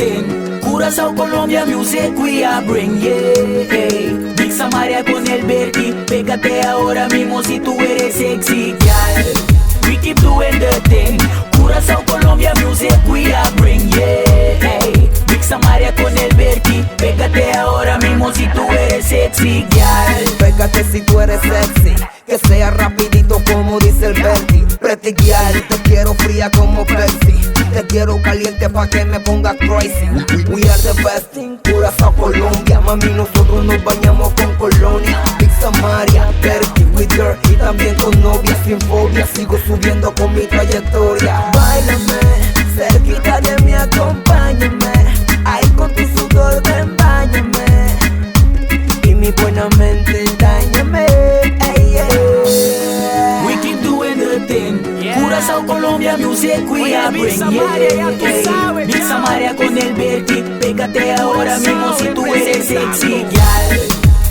thing. Curaçao, Colombia music we are bring, yeah. Big Samaria con el Berti, pégate ahora mismo si tú eres sexy, girl. We keep doing the thing. Curaçao, Colombia music we are bring, yeah. Big Samaria con el Berti, pégate ahora mismo si tú eres sexy, girl. Pégate si tú eres sexy, que sea rapidito como dice el Berti. Pretty girl, te quiero fría como Pepsi. Te quiero caliente pa' que me ponga crazy. We are the best in Curaçao, Colombia. Mami, nosotros nos bañamos con colonia. Big Samaria, Berti, with girl y también con novia. Sin fobia, sigo subiendo con mi trayectoria. Báilame, cerquita de mí, acompáñame. Ahí con tu sudor, ven, báñame. Y mi buena mente, dáñame. Ey, yeah. We keep doing the thing. Curaçao, Colombia music we Oye, are Big bring, Samaria, ya tú yeah. sabes, Big ya. Samaria con el Berti, pégate ahora mismo si tú eres sexy, girl.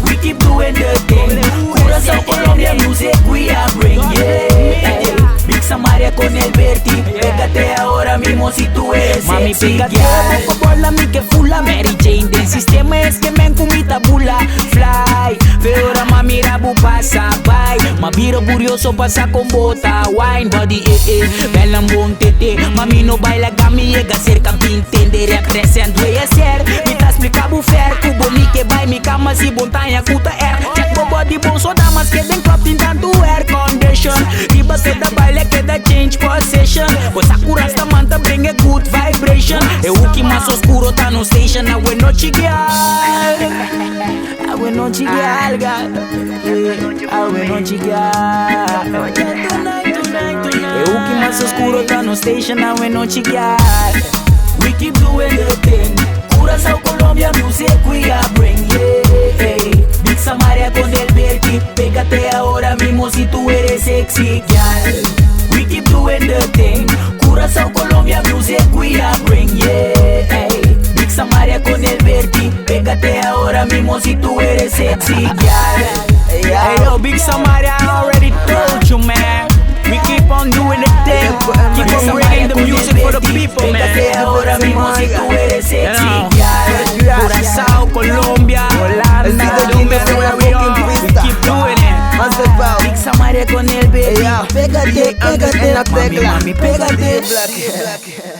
We keep doing the thing. Curaçao, Colombia music we are bring, yeah. Big Samaria con el Berti, pégate ahora mismo si tú eres Mami, sexy, pégate girl. poco bola, mi ke fula. Mary Jane den sistema es kemen ku mi ta bula. Fly, fe ora m'a mira bo pasa by. M'a bira curioso pa sa kon bo ta wine. Body eh eh, bel un bon tete. Mami no bai laga mi yega serka bin tende. Represent WSR, mi ta splika bo fer. Ku bo mi ke bai mi kama si bo n'ta ku ta er. Check bo body bon so damas ke den club tin tantu air condition. Riba keda baile keda change position. Bo sa ku rasta man ta bring a good vibration. E hoki mas oscuro ta no station. Awe nochi girl. Awe nochi girl, girl. Awe nochi girl. Tonight, tonight, tonight. E hoki mas oscuro ta no station. Awe nochi girl. We keep doing the thing. Curaçao, Colombia music we are bring, yeah. Big Samaria con el Berti, pégate ahora mismo si tú eres sexy, girl. We keep doing the thing. Curaçao, Colombia music we are bring, yeah. Big Samaria con el Berti, pégate ahora mismo si tú eres sexy, girl. Hey yo, Big Samaria, I already told you, man. We keep on doing the thing. Keep on bringing the music for the people, man. Pégate ahora mismo si tú eres sexy, girl. Curaçao, Colombia, Holanda, no matter where we are, we keep doing it. Big Samaria con el Berti, Yeah. pégate, DJ Andy pégate, en la mami, tecla. mami, pégate. Black.